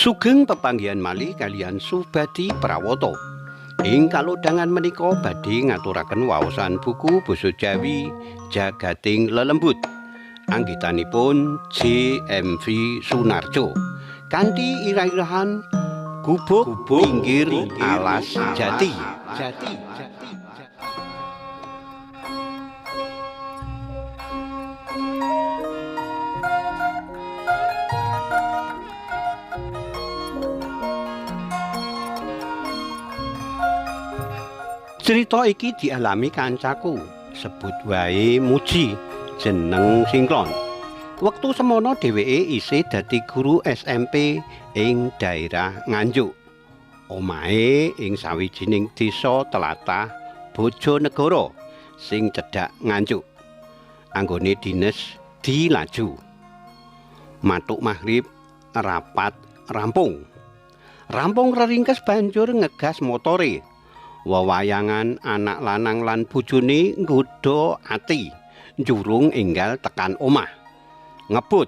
Sugeng pepanggihan malih kaliyan Subadi Prawoto. Ing kalodhangan menika badhe ngaturaken waosan buku basa Jawi Jagating Lelembut. Anggitanipun JMV Sunarjo. Kanthi irah-irahan Gubuk Pinggir Alas Jati. Cerita iki dialami kancaku, sebut wae Muji, jeneng Singklon. Wektu semono dheweke isih dadi guru SMP ing daerah Nganjuk. Omahe ing sawijining desa tlatah Bojonegoro sing cedhak Nganjuk. Anggone dines dilaju. Matuk maghrib rapat rampung. Rampung reringkes banjur ngegas motore. Wewayangan anak lanang lan bojone nggodha ati njurung enggal tekan omah. Ngebut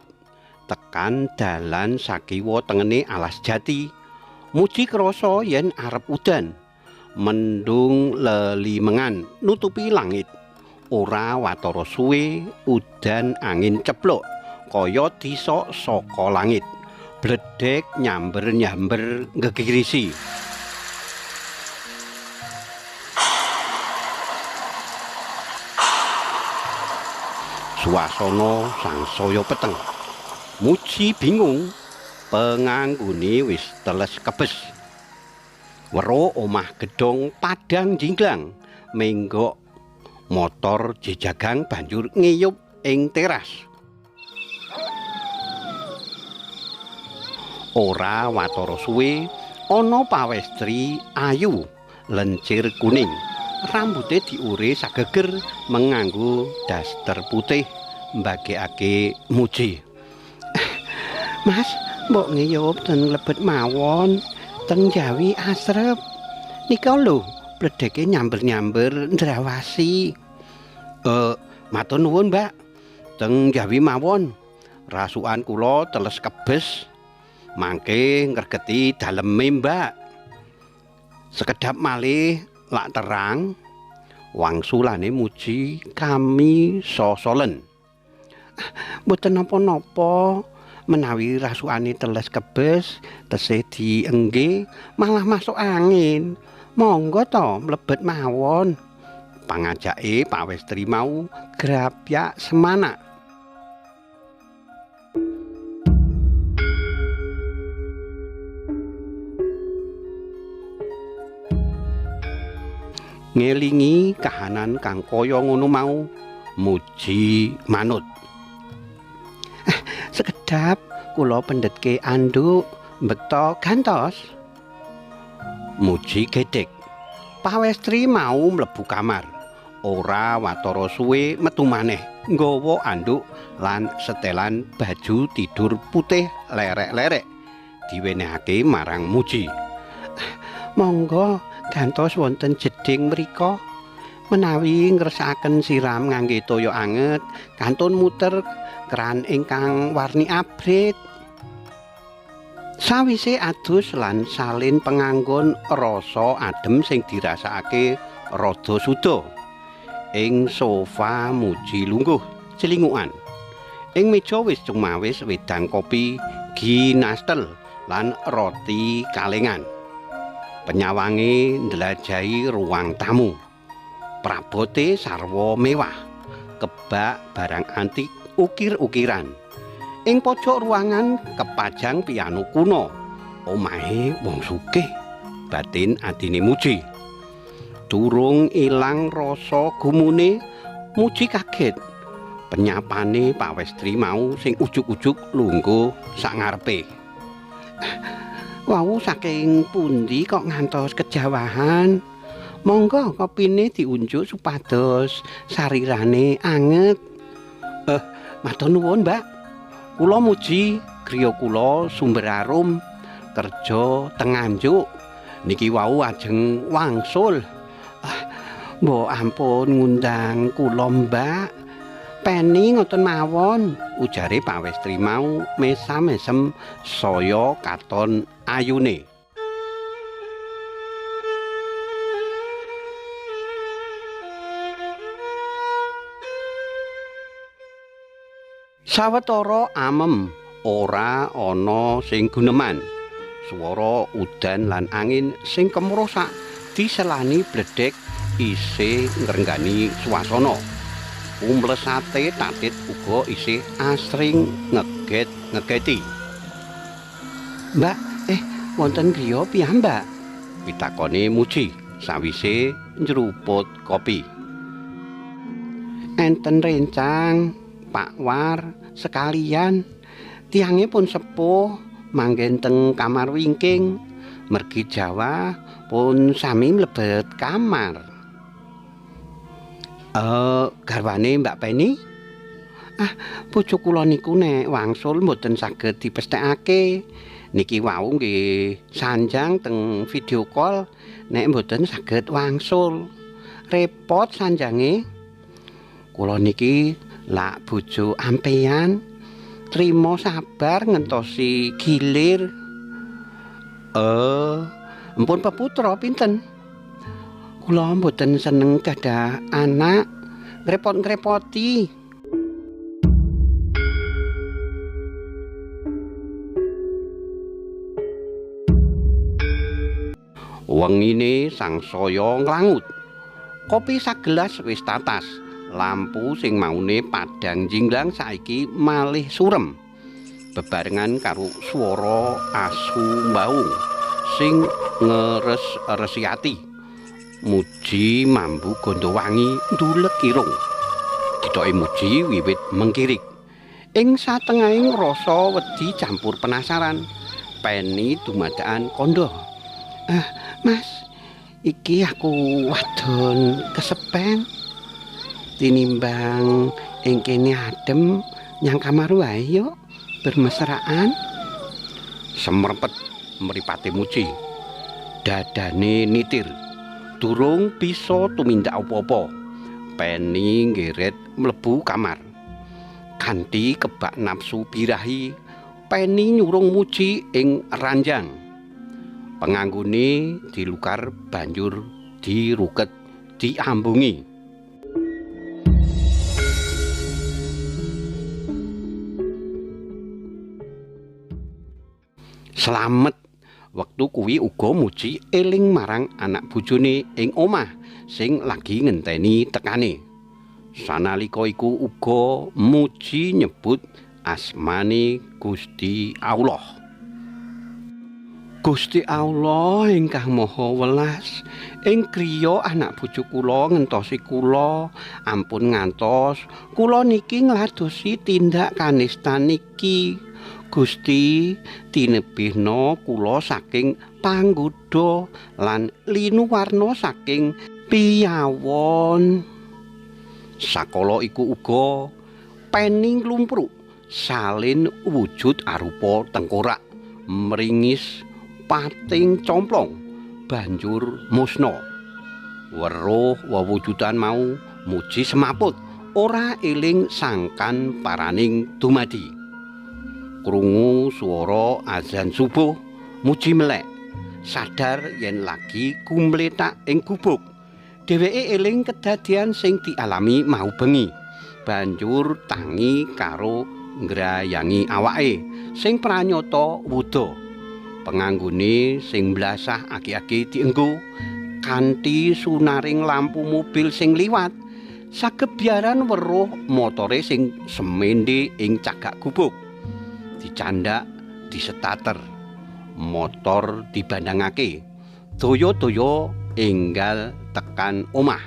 tekan dalan sakiwa tengene alas jati. Muji krasa yen arep udan. Mendung lelimengan nutupi langit. Ora watara suwe udan angin ceplok kaya disok saka langit. Bledhek nyamber-nyamber ngegirisi. Suasana sangsaya peteng. Muji bingung, penganggone wis teles kebes. Weruh omah gedhong padhang jinglang, menggok motor jejagang banjur ngiyup ing teras. Ora watara suwe, ana pawestri ayu, lencir kuning. Rambute diure sageger menganggo daster putih mbagekake Muji. Mas, mbok ngiyup ten lebet mawon, teng Jawi asrep. Nika lho, bledheke nyamber-nyamber ndrawasi. Matur nuwun, Mbak. Teng Jawi mawon. Rasukan kula teles kebes. Mangke ngregeti daleme, Mbak. Sekedhap malih lak terang, wangsulane Muji kami sosolen. Mboten napa-napa, menawi rasukane teles kebes tesih diengge malah masuk angin. Monggo to mlebet mawon. Pangajake pawestri mau grapyak semanak. Ngelingi kahanan kang kaya ngono mau, Muji manut. Sekedhap kula pendhetke anduk mbekta gantos. Muji gedhek. Pawestri mau mlebu kamar. Ora watara suwe metu maneh nggawa anduk lan setelan baju tidur putih lerek-lerek diwenehake marang Muji. Monggo gantos wonten jedhing mriko. Menawi ngresakaken siram ngangge toya anget, kantun muter keran ingkang warni abrit. Sawise adus lan salin penganggon rasa adem sing dirasakake rada suda. Ing sofa Muji lungguh celingukan. Ing meja wis cumawis wedang kopi ginastel lan roti kalengan. Penyawange ndelajahi ruang tamu. Prabote sarwa mewah, kebak barang antik ukir-ukiran. Ing pojok ruangan kepajang piano kuno. Omahe wong sugih, batin atine Muji. Durung ilang rasa gumune, Muji kaget. Penyapane pawestri mau sing ujug-ujug lungguh sak ngarepe. Wau saking pundi kok ngantos kejawahan? Monggo kopine diunjuk supados sarirane anget. Matur nuwun, Mbak. Kula Muji, griya kula Sumber Arum, kerja teng Nganjuk. Niki wau ajeng wangsul. Mbok ampun ngundang kula, Mbak. Penny ngoten mawon, ujare pawestri mau mesam-mesem saya katon ayune. Sawetara amem ora ana sing guneman. Swara udan lan angin sing kemrosak diselani bledhek isih ngrenggani swasana. Umlesate tatit uga isih asring ngeget-ngegeti. Mbak, wonten griya piyambak? Pitakone Muji sawise njruput kopi. Enten rencang, Pak War, sekalian. Tiange pun sepuh, manggen teng kamar wingking. Mergi Jawa pun sami mlebet kamar. Garwane Mbak Penny? Ah, bojo kula niku nek wangsul mboten saged dipesthekake. Niki wau nggih sanjang teng video call nek mboten saged wangsul. Repot sanjange. Kula niki lak bojo ampeyan, trimo sabar ngentosi gilir. Empun peputra pinten? Kula mboten seneng gadah anak, ngrepot-ngrepoti. Wengine sangsaya nglangut. Kopi sagelas wis tatas. Lampu sing maune padhang jinglang saiki malih surem. Bebarengan karo swara asu mbaung sing ngeres-resi ati. Muji mambu gondowangi ndulek irung. Dithoke Muji wiwit mengkirik. Ing satengahing rasa wedi campur penasaran, Penny dumadakan kandha. Mas, iki aku wadon kesepen. Tinimbang ing kene adem, nyang kamar wae yuk, bermesraan. Semrepet mripate Muji. Dadane nitir. Durung bisa tumindak apa-apa. Penny nggeret mlebu kamar. Kanthi kebak nafsu birahi, Penny nyurung Muji ing ranjang. Penganggone dilukar banjur diruket, diambungi. Slamet. Wektu kuwi uga Muji eling marang anak bojone ing omah sing lagi ngenteni tekane. Sanalika iku uga Muji nyebut asmane Gusti Allah. Gusti Allah ingkang Maha Welas, ing griya anak bojo kula ngentosi kula, ampun ngantos kula niki ngladosi tindak kanistan niki. Gusti, tinebihna kula saking panggoda lan linuwarna saking piyawon. Sakala iku uga Penny nglumpruk salin wujud arupa tengkorak, mringis pating complong, banjur musna. Weruh wewujudan mau Muji semaput, ora eling sangkan paraning dumadi. Krungu swara azan subuh, Muji melek, sadar yen lagi gumletak ing gubuk. Dheweke eling kedadian sing dialami mau bengi. Banjur tangi karo ngrayangi awake sing pranyata wuda. Penganggone sing blasah agi-agi dienggo kanthi sunaring lampu mobil sing liwat. Sagebyaran weruh motore sing semende ing cagak gubuk. Dicandak, disetater, motor dibandangake, daya-daya enggal tekan omah.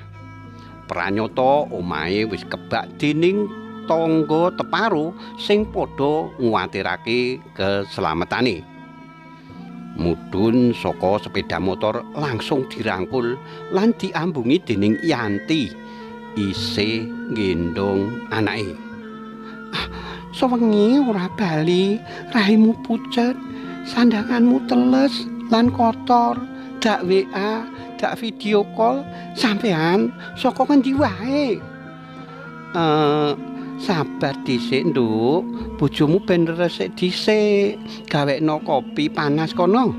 Pranyata omahe wis kebak dening tangga teparo sing padha nguwatirake keselametane. Mudhun saka sepeda motor langsung dirangkul lan diambungi dening Yanti isih nggendong anake. Sewengi ora bali, raimu pucet, sandanganmu teles lan kotor, dak WA, dak video call, sampean saka ngendi wae? Sabar dhisik, Nduk. Bojomu ben resik dhisik. Gawekno kopi panas kono.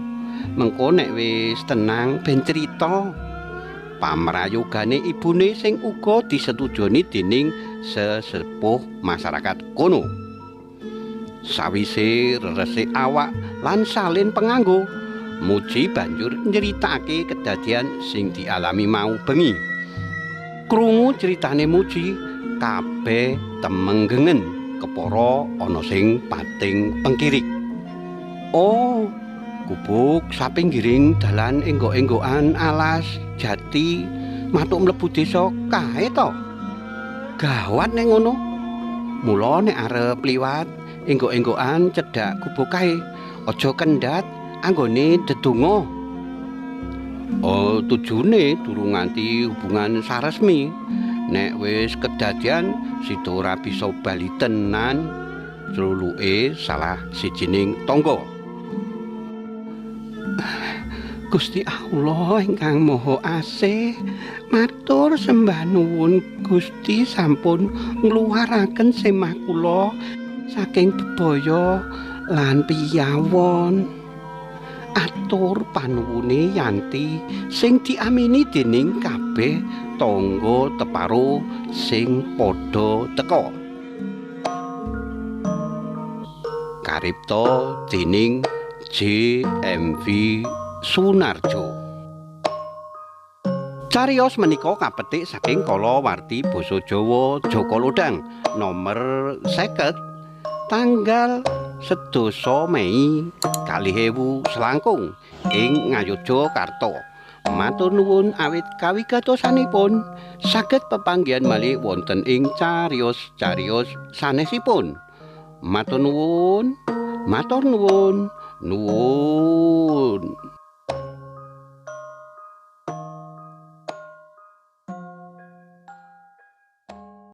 Mengko nek wis tenang ben crita. Pamrayogane ibune sing uga disetujoni dening sesepuh masyarakat kono. Sawise resik awak lan salin penganggo, Muji banjur nyritake kedadian sing dialami mau bengi. Krungu critane Muji, kabeh temenggengen kepara ana sing pating pengkirik. Oh, gubuk sapinggiring dalan enggok-enggokan alas jati matuk mlebu desa kae to. Gawat nek ngono. Mula nek arep liwat enggok-enggokan cedhak gubuk kae, aja kendhat anggone dedonga. Oh, tujune durung nganti hubungan saresmi. Nek wis kedadian sida ora bisa bali tenan. Cluluke salah sijining tangga. Gusti Allah ingkang Maha Asih, matur sembah nuwun Gusti sampun ngluwaraken semah kula saking bebaya lan piyawon. Atur panuwune Yanti sing diamini dening kabeh tangga teparo sing padha teka. Karipta dening JMV Sunarjo. Cariyos menika kapetik saking kalawarti basa Jawa Jaka Lodhang nomer 50 tanggal 10 Mei 2000 selangkung ing Ngayogyakarta. Matur nuwun awit kawigatosanipun, saged pepanggihan malih wonten ing cariyos-cariyos sanesipun. Matur nuwun, matur nuwun, nuwun.